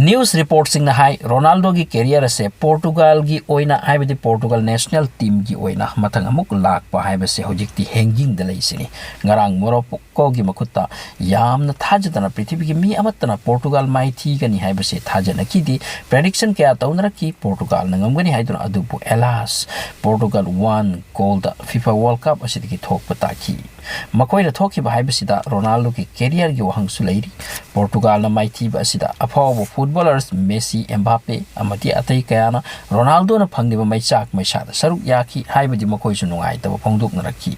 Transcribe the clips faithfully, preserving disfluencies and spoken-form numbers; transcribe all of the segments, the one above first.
News ꯔꯤꯄꯣꯔꯠꯁꯤꯡꯅ ꯍꯥꯏ, ꯔꯣꯅꯥꯜꯗꯣꯒꯤ career ꯑꯁꯦ ꯄꯣꯔꯇꯨꯒꯥꯜꯒꯤ ꯑꯣꯏꯅ, ꯍꯥꯏꯕꯗꯤ ꯄꯣꯔꯇꯨꯒꯥꯜ ꯅꯦꯁꯅꯦꯜ ꯇꯤꯝꯒꯤ ꯑꯣꯏꯅ ꯃꯊꯪ ꯑꯃꯨꯛ ꯂꯥꯛꯄ ꯍꯥꯏꯕꯁꯦ ꯍꯧꯖꯤꯛꯇꯤ ꯍꯦꯡꯒꯤꯡꯗ ꯂꯩꯁꯤꯅꯤ꯫ ꯉꯔꯥꯡ ꯃꯣꯔꯣꯀꯣꯒꯤ ꯃꯈꯨꯠꯇ ꯌꯥꯝꯅ ꯊꯥꯖꯗꯅ ꯄ꯭ꯔꯤꯊꯤꯕꯤꯒꯤ ꯃꯤ ꯑꯃꯠꯇꯅ ꯄꯣꯔꯇꯨꯒꯥꯜ ꯃꯥꯏꯊꯤꯒꯅꯤ ꯍꯥꯏꯕꯁꯦ ꯊꯥꯖꯅꯈꯤꯗꯦ꯫ ꯄ꯭ꯔꯦꯗꯤꯛꯁꯟ ꯀꯌꯥ ꯇꯧꯅꯔꯛꯈꯤ, ꯄꯣꯔꯇꯨꯒꯥꯜꯅ ꯉꯝꯒꯅꯤ ꯍꯥꯏꯗꯨꯅ, ꯑꯗꯨꯕꯨ ꯑꯦꯂꯥꯁ, ꯄꯣꯔꯇꯨꯒꯥꯜ ꯋꯥꯟ ꯒꯣꯜꯗ ꯐꯤꯐꯥ ꯋꯥꯔꯜ ꯀꯞ ꯑꯁꯤꯗꯒꯤ ꯊꯣꯛꯄ ꯇꯥꯈꯤ꯫ ꯃꯈꯣꯏꯅ ꯊꯣꯛꯈꯤꯕ ꯍꯥꯏꯕꯁꯤꯗ ꯔꯣꯅꯥꯜꯗꯣꯒꯤ ꯀꯦꯔꯤꯌꯔꯒꯤ ꯋꯥꯍꯪꯁꯨ ꯂꯩꯔꯤ꯫ ꯄꯣꯔꯇꯨꯒꯥꯜꯅ ꯃꯥꯏꯊꯤꯕ ꯑꯁꯤꯗ ꯑꯐꯥꯎꯕ ꯐꯨꯠꯕꯣꯂꯔꯁ ꯃꯦꯁꯤ, ꯑꯦꯝꯕꯥꯄꯦ ꯑꯃꯗꯤ ꯑꯇꯩ ꯀꯌꯥꯅ ꯔꯣꯅꯥꯜꯗꯣꯅ ꯐꯪꯂꯤꯕ ꯃꯩꯆꯥꯛ ꯃꯩꯁꯥꯗ ꯁꯔꯨꯛ ꯌꯥꯈꯤ ꯍꯥꯏꯕꯗꯤ ꯃꯈꯣꯏꯁꯨ ꯅꯨꯡꯉꯥꯏꯇꯕ ꯐꯣꯡꯗꯣꯛꯅꯔꯛꯈꯤ꯫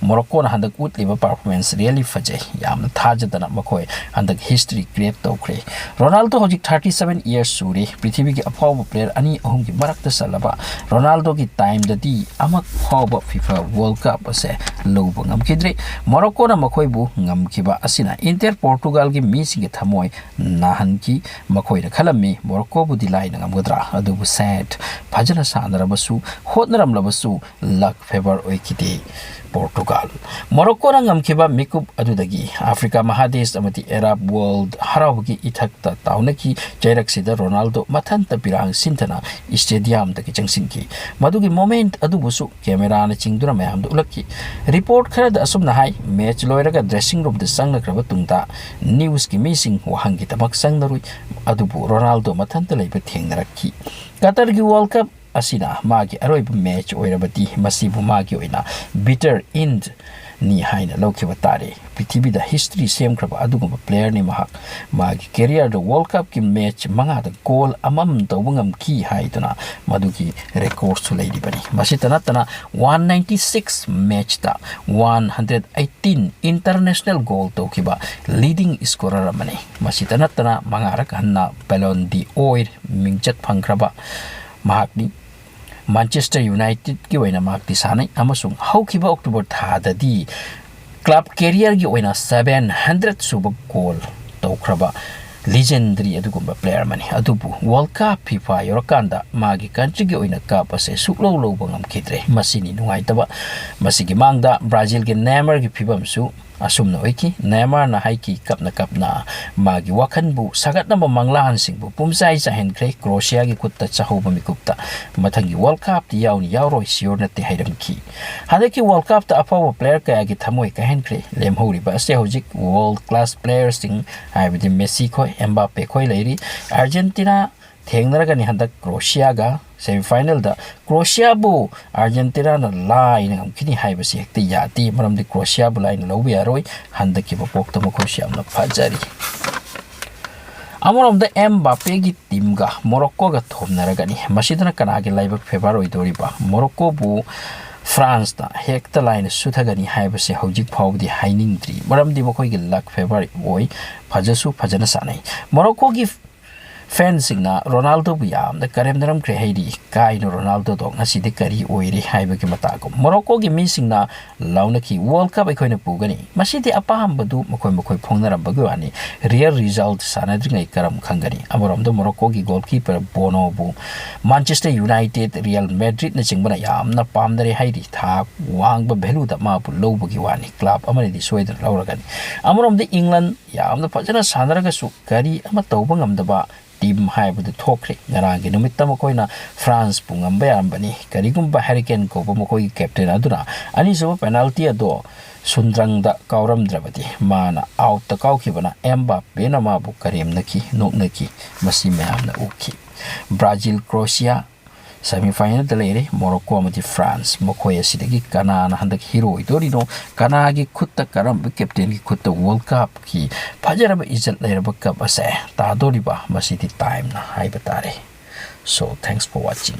ꯃꯣꯔꯣꯀꯣꯅ ꯍꯟꯗꯛ ꯎꯠꯂꯤꯕ ꯄꯔꯐꯣꯔꯃꯦꯟꯁ ꯔꯤꯌꯦꯂꯤ ꯐꯖꯩ꯫ ꯌꯥꯝꯅ ꯊꯥꯖꯗꯅ ꯃꯈꯣꯏ ꯍꯟꯗꯛ ꯍꯤꯁꯇ꯭ꯔꯤ ꯀ꯭ꯔꯤꯌꯦꯠ ꯇꯧꯈ꯭ꯔꯦ꯫ ꯔꯣꯅꯥꯜꯗꯣ ꯍꯧꯖꯤꯛ ꯊꯥꯔꯇꯤ ꯁꯚꯦꯟ ꯏꯌꯔꯁ ꯁꯨꯔꯦ꯫ ꯄ꯭ꯔꯤꯊꯤꯕꯤꯒꯤ ꯑꯐꯥꯎꯕ ꯄ꯭ꯂꯦꯌꯔ ꯑꯅꯤ ꯑꯍꯨꯝꯒꯤ ꯃꯔꯛꯇ ꯆꯜꯂꯕ ꯔꯣꯅꯥꯜꯗꯣꯒꯤ ꯇꯥꯏꯝꯗꯗꯤ ꯑꯃ ꯐꯥꯎꯕ ꯐꯤꯐꯥ ꯋꯥꯔꯜ ꯀꯞ ꯑꯁꯦ ꯂꯧꯕ ꯉꯝꯈꯤꯗ꯭ꯔꯦ꯫ ꯃꯣꯔꯣꯀꯣꯅ ꯃꯈꯣꯏꯕꯨ ꯉꯝꯈꯤꯕ ꯑꯁꯤꯅ ꯏꯟꯇꯔ ꯄꯣꯔꯇꯨꯒꯥꯜꯒꯤ ꯃꯤꯁꯤꯡꯒꯤ ꯊꯃꯣꯏ ꯅꯥꯍꯟꯈꯤ꯫ ꯃꯈꯣꯏꯅ ꯈꯜꯂꯝꯃꯤ ꯃꯣꯔꯣꯀꯣꯕꯨꯗꯤ ꯂꯥꯏꯅ ꯉꯝꯒꯗ꯭ꯔꯥ, ꯑꯗꯨꯕꯨ ꯁꯦꯠ ꯐꯖꯅ ꯁꯥꯟꯅꯔꯕꯁꯨ, ꯍꯣꯠꯅꯔꯝꯂꯕꯁꯨ ꯂꯛ ꯐꯦꯚꯔ ꯑꯣꯏꯈꯤꯗꯦ ꯄꯣꯔꯇꯨꯒꯥꯜ꯫ ꯃꯣꯔꯣꯀꯣꯅ ꯉꯝꯈꯤꯕ ꯃꯤꯀꯨꯞ ꯑꯗꯨꯗꯒꯤ ꯑꯐ꯭ꯔꯤꯀꯥ ꯃꯍꯥꯗꯦꯁ ꯑꯃꯗꯤ ꯑꯦꯔꯥꯕ ꯋꯥꯔꯜꯗ ꯍꯔꯥꯎꯕꯒꯤ ꯏꯊꯛꯇ ꯇꯥꯎꯅꯈꯤ꯫ ꯆꯩꯔꯛꯁꯤꯗ ꯔꯣꯅꯥꯜꯗꯣ ꯃꯊꯟꯇ ꯄꯤꯔꯥꯡ ꯁꯤꯟꯊꯅ ꯏꯁꯇꯦꯗꯤꯌꯝꯗꯒꯤ ꯆꯪꯁꯤꯟꯈꯤ꯫ ꯃꯗꯨꯒꯤ ꯃꯣꯃꯦꯟꯠ ꯑꯗꯨꯕꯨꯁꯨ ꯀꯦꯃꯦꯔꯥꯅ ꯆꯤꯡꯗꯨꯅ ꯃꯌꯥꯝꯗ ꯎꯠꯂꯛꯈꯤ꯫ ꯔꯤꯄꯣꯔꯠ ꯈꯔꯗ ꯑꯁꯨꯝꯅ ꯍꯥꯏ, ꯃꯦꯆ ꯂꯣꯏꯔꯒ ꯗ꯭ꯔꯦꯁꯤꯡ ꯔꯨꯝꯗ ꯆꯪꯅꯈ꯭ꯔꯕ ꯇꯨꯡꯗ ꯅ꯭ꯌꯨꯁꯀꯤ ꯃꯤꯁꯤꯡ ꯋꯥꯍꯪꯒꯤꯗꯃꯛ ꯆꯪꯂꯔꯨꯏ꯫ ꯑꯗꯨꯕꯨ ꯔꯣꯅꯥꯜꯗꯣ ꯃꯊꯟꯇ ꯂꯩꯕ ꯊꯦꯡꯅꯔꯛꯈꯤ꯫ ꯀꯇꯔꯒꯤ ꯋꯥꯔꯜ ꯀꯞ ꯑꯁꯤꯅ ꯃꯥꯒꯤ ꯑꯔꯣꯏꯕ ꯃꯦꯆ ꯑꯣꯏꯔꯕꯗꯤ ꯃꯁꯤꯕꯨ ꯃꯥꯒꯤ ꯑꯣꯏꯅ ꯕꯤꯇꯔ ꯏꯟꯗꯅꯤ ꯍꯥꯏꯅ ꯂꯧꯈꯤꯕ ꯇꯥꯔꯦ꯫ ꯄ꯭ꯔꯤꯊꯤꯕꯤꯗ ꯍꯤꯁꯇ꯭ꯔꯤ ꯁꯦꯝꯈ꯭ꯔꯕ ꯑꯗꯨꯒꯨꯝꯕ ꯄ꯭ꯂꯦꯌꯔꯅꯤ ꯃꯍꯥꯛ꯫ ꯃꯥꯒꯤ ꯀꯦꯔꯤꯌꯔꯗ ꯋꯥꯔꯜ ꯀꯞꯀꯤ ꯃꯦꯆ ꯃꯉꯥꯗ ꯒꯣꯜ ꯑꯃꯃꯝ ꯇꯧꯕ ꯉꯝꯈꯤ ꯍꯥꯏꯗꯨꯅ ꯃꯗꯨꯒꯤ ꯔꯦꯀꯣꯔꯠꯁꯨ ꯂꯩꯔꯤꯕꯅꯤ꯫ ꯃꯁꯤꯇ ꯅꯠꯇꯅ ꯋꯥꯟ ꯅꯥꯏꯟꯇꯤ ꯁꯤꯛꯁ ꯃꯦꯆꯇ one hundred eighteen international goal ꯇꯧꯈꯤꯕ ꯂꯤꯗꯤꯡ ꯁ꯭ꯀꯣꯔꯔ ꯑꯃꯅꯤ꯫ ꯃꯁꯤꯇ ꯅꯠꯇꯅ ꯃꯉꯥꯔꯛ ꯍꯟꯅ ꯕꯦꯂꯣꯟ ꯗꯤ ꯑꯣꯏꯔ ꯃꯤꯡꯆꯠ ꯐꯪꯈ꯭ꯔꯕ ꯃꯍꯥꯛꯅꯤ꯫ ꯃꯥꯟꯆꯦꯁꯇꯔ ꯌꯨꯅꯥꯏꯇꯦꯗꯀꯤ ꯑꯣꯏꯅ ꯃꯍꯥꯛꯇꯤ ꯁꯥꯟꯅꯩ ꯑꯃꯁꯨꯡ ꯍꯧꯈꯤꯕ ꯑꯣꯛꯇꯣꯕꯔ ꯊꯥꯗꯗꯤ ꯀ꯭ꯂꯕ ꯀꯦꯔꯤꯌꯔꯒꯤ ꯑꯣꯏꯅ ꯁꯚꯦꯟ ꯍꯟꯗ꯭ꯔꯦꯠ ꯁꯨꯕ ꯒꯣꯜ ꯇꯧꯈ꯭ꯔꯕ ꯂꯤꯖꯦꯟꯗꯔꯤ ꯑꯗꯨꯒꯨꯝꯕ ꯄ꯭ꯂꯦꯌꯔ ꯑꯃꯅꯤ꯫ ꯑꯗꯨꯕꯨ ꯋꯥꯔꯜ ꯀꯞ ꯐꯤꯐꯥ ꯌꯧꯔꯀꯥꯟꯗ ꯃꯥꯒꯤ ꯀꯟꯇ꯭ꯔꯤꯒꯤ ꯑꯣꯏꯅ ꯀꯞ ꯑꯁꯦ ꯁꯨꯛꯂꯧ ꯂꯧꯕ ꯉꯝꯈꯤꯗ꯭ꯔꯦ꯫ ꯃꯁꯤꯅꯤ ꯅꯨꯡꯉꯥꯏꯇꯕ꯫ ꯃꯁꯤꯒꯤ ꯃꯥꯡꯗ ꯕ꯭ꯔꯥꯖꯤꯜꯒꯤ ꯅꯦꯃꯔꯒꯤ ꯐꯤꯕꯝꯁꯨ ꯑꯁꯨꯝꯅ ꯑꯣꯏꯈꯤ꯫ ꯅꯦꯃꯥꯔꯅ ꯍꯥꯏꯈꯤ, ꯀꯞꯅ ꯀꯞꯅ ꯃꯥꯒꯤ ꯋꯥꯈꯜꯕꯨ ꯁꯥꯒꯠꯅꯕ ꯃꯪꯂꯥꯟꯁꯤꯡꯕꯨ ꯄꯨꯝꯆꯥꯏ ꯆꯥꯏꯍꯟꯈ꯭ꯔꯦ꯫ ꯀ꯭ꯔꯣꯁꯤꯌꯥꯒꯤ ꯈꯨꯠꯇ ꯆꯍꯧꯕ ꯃꯤꯀꯨꯞꯇ ꯃꯊꯪꯒꯤ ꯋꯥꯔꯜ ꯀꯞꯇꯤ ꯌꯥꯎꯅꯤ ꯌꯥꯎꯔꯣꯏ ꯁꯤꯌꯣꯔ ꯅꯠꯇꯦ ꯍꯥꯏꯔꯝꯈꯤ꯫ ꯍꯟꯗꯛꯀꯤ ꯋꯥꯔꯜ ꯀꯞꯇ ꯑꯐꯥꯎꯕ ꯄ꯭ꯂꯦꯌꯔ ꯀꯌꯥꯒꯤ ꯊꯃꯣꯏ ꯀꯥꯏꯍꯟꯈ꯭ꯔꯦ꯫ ꯂꯦꯝꯍꯧꯔꯤꯕ ꯑꯁꯤ ꯍꯧꯖꯤꯛ ꯋꯥꯔꯜ ꯀ꯭ꯂꯥꯁ ꯄ꯭ꯂꯦꯌꯔꯁꯤꯡ ꯍꯥꯏꯕꯗꯤ ꯃꯦꯁꯤ ꯈꯣꯏ, ꯑꯦꯝꯕꯥꯄꯦ ꯈꯣꯏ ꯂꯩꯔꯤ꯫ ꯑꯥꯔꯖꯦꯟꯇꯤꯅꯥ ꯊꯦꯡꯅꯔꯒꯅꯤ ꯍꯟꯗꯛ ꯀ꯭ꯔꯣꯁꯤꯌꯥꯒ ꯁꯦꯃꯤꯐꯥꯏꯅꯦꯜꯗ꯫ ꯀ꯭ꯔꯣꯁꯤꯌꯥꯕꯨ ꯑꯥꯔꯖꯦꯟꯇꯤꯅꯥꯅ ꯂꯥꯏꯅ ꯉꯝꯈꯤꯅꯤ ꯍꯥꯏꯕꯁꯤ ꯍꯦꯛꯇ ꯌꯥꯗꯦ, ꯃꯔꯝꯗꯤ ꯀ꯭ꯔꯣꯁꯤꯌꯥꯕꯨ ꯂꯥꯏꯅ ꯂꯧꯕ ꯌꯥꯔꯣꯏ꯫ ꯍꯟꯗꯛꯀꯤ ꯃꯄꯣꯛꯇ ꯃꯈꯣꯏꯁꯨ ꯌꯥꯝꯅ ꯐꯖꯔꯤ꯫ ꯑꯃꯔꯣꯝꯗ ꯑꯦꯝꯕꯥꯄꯦꯒꯤ ꯇꯤꯝꯒ ꯃꯣꯔꯣꯛꯀꯣꯒ ꯊꯣꯝꯅꯔꯒꯅꯤ꯫ ꯃꯁꯤꯗꯅ ꯀꯅꯥꯒꯤ ꯂꯥꯏꯕꯛ ꯐꯦꯚꯔ ꯑꯣꯏꯗꯣꯔꯤꯕ? ꯃꯣꯔꯣꯛꯀꯣꯕꯨ ꯐ꯭ꯔꯥꯟꯁꯅ ꯍꯦꯛꯇ ꯂꯥꯏꯅ ꯁꯨꯊꯒꯅꯤ ꯍꯥꯏꯕꯁꯦ ꯍꯧꯖꯤꯛ ꯐꯥꯎꯕꯗꯤ ꯍꯥꯏꯅꯤꯡꯗ꯭ꯔꯤ, ꯃꯔꯝꯗꯤ ꯃꯈꯣꯏꯒꯤ ꯂꯛ ꯐꯦꯚꯔ ꯑꯣꯏ, ꯐꯖꯁꯨ ꯐꯖꯅ ꯁꯥꯟꯅꯩ꯫ ꯃꯣꯔꯣꯛꯀꯣꯒꯤ ꯐꯦꯟꯁꯤꯡꯅ ꯔꯣꯅꯥꯜꯗꯣꯕꯨ ꯌꯥꯝꯅ ꯀꯔꯦꯝꯅꯔꯝꯈ꯭ꯔꯦ ꯍꯥꯏꯔꯤ꯫ ꯀꯥꯏꯅ ꯔꯣꯅꯥꯜꯗꯣꯗꯣ ꯉꯁꯤꯗꯤ ꯀꯔꯤ ꯑꯣꯏꯔꯦ ꯍꯥꯏꯕꯒꯤ ꯃꯇꯥꯒꯨꯝ꯫ ꯃꯣꯔꯣꯛꯀꯣꯒꯤ ꯃꯤꯁꯤꯡꯅ ꯂꯥꯎꯅꯈꯤ, "ꯋꯥꯔꯜ ꯀꯞ ꯑꯩꯈꯣꯏꯅ ꯄꯨꯒꯅꯤ"꯫ ꯃꯁꯤꯗꯤ ꯑꯄꯥꯝꯕꯗꯨ ꯃꯈꯣꯏ ꯃꯈꯣꯏ ꯐꯣꯡꯅꯔꯝꯕꯒꯤ ꯋꯥꯅꯤ꯫ ꯔꯤꯌꯦꯜ ꯔꯤꯖꯜꯠ ꯁꯥꯟꯅꯗ꯭ꯔꯤꯉꯩ ꯀꯔꯝ ꯈꯪꯒꯅꯤ? ꯑꯃꯔꯣꯝꯗ ꯃꯣꯔꯣꯛꯀꯣꯒꯤ ꯒꯣꯜꯀꯤꯄꯔ ꯕꯣꯅꯣꯕꯨ ꯃꯥꯟꯆꯦꯁꯇꯔ ꯌꯨꯅꯥꯏꯇꯦꯗ, ꯔꯤꯌꯦꯜ ꯃꯦꯗ꯭ꯔꯤꯗꯅꯆꯤꯡꯕꯅ ꯌꯥꯝꯅ ꯄꯥꯝꯅꯔꯦ ꯍꯥꯏꯔꯤ꯫ ꯊꯥꯛ ꯋꯥꯡꯕ ꯚꯦꯂꯨꯗ ꯃꯥꯕꯨ ꯂꯧꯕꯒꯤ ꯋꯥꯅꯤ꯫ ꯀ꯭ꯂꯕ ꯑꯃꯅꯗꯤ ꯁꯣꯏꯗꯅ ꯂꯧꯔꯒꯅꯤ꯫ ꯑꯃꯔꯣꯝꯗ ꯏꯪꯂꯟ ꯌꯥꯝꯅ ꯐꯖꯅ ꯁꯥꯟꯅꯔꯒꯁꯨ ꯀꯔꯤ ꯑꯃ ꯇꯧꯕ ꯉꯝꯗꯕ ꯇꯤꯝ ꯍꯥꯏꯕꯗꯨ ꯊꯣꯛꯈ꯭ꯔꯦ꯫ ꯉꯔꯥꯡꯒꯤ ꯅꯨꯃꯤꯠꯇ ꯃꯈꯣꯏꯅ ꯐ꯭ꯔꯥꯟꯁꯄꯨ ꯉꯝꯕ ꯌꯥꯔꯝꯕꯅꯤ꯫ ꯀꯔꯤꯒꯨꯝꯕ ꯍꯦꯔꯤꯀꯦꯟ ꯀꯧꯕ ꯃꯈꯣꯏꯒꯤ ꯀꯦꯞꯇꯦꯟ ꯑꯗꯨꯅ ꯑꯅꯤꯁꯨꯕ ꯄꯦꯅꯥꯜꯇꯤ ꯑꯗꯣ ꯁꯨꯟꯗ꯭ꯔꯪꯗ ꯀꯥꯎꯔꯝꯗ꯭ꯔꯕꯗꯤ, ꯃꯥꯅ ꯑꯥꯎꯠꯇ ꯀꯥꯎꯈꯤꯕꯅ ꯑꯦꯝꯕꯥꯄꯦꯅ ꯃꯥꯕꯨ ꯀꯔꯦꯝꯅꯈꯤ, ꯅꯣꯛꯅꯈꯤ꯫ ꯃꯁꯤ ꯃꯌꯥꯝꯅ ꯎꯈꯤ꯫ ꯕ꯭ꯔꯥꯖꯤꯜ, ꯀ꯭ꯔꯣꯁꯤꯌꯥ ꯁꯦꯃꯤꯐꯥꯏꯅꯦꯜꯗ ꯂꯩꯔꯦ꯫ ꯃꯣꯔꯣꯛꯀꯣ ꯑꯃꯗꯤ ꯐ꯭ꯔꯥꯟꯁ, ꯃꯈꯣꯏ ꯑꯁꯤꯗꯒꯤ ꯀꯅꯥꯅ ꯍꯟꯗꯛ ꯍꯤꯔꯣ ꯑꯣꯏꯗꯣꯔꯤꯅꯣ? ꯀꯅꯥꯒꯤ ꯈꯨꯠꯇ, ꯀꯔꯝꯕ ꯀꯦꯞꯇꯦꯟꯒꯤ ꯈꯨꯠꯇ ꯋꯥꯔꯜ ꯀꯞꯀꯤ ꯐꯖꯔꯕ ꯏꯖꯠ ꯂꯩꯔꯕ ꯀꯞ ꯑꯁꯦ ꯇꯥꯗꯣꯔꯤꯕ? ꯃꯁꯤꯗꯤ ꯇꯥꯏꯝꯅ ꯍꯥꯏꯕ ꯇꯥꯔꯦ꯫ So, thanks for watching.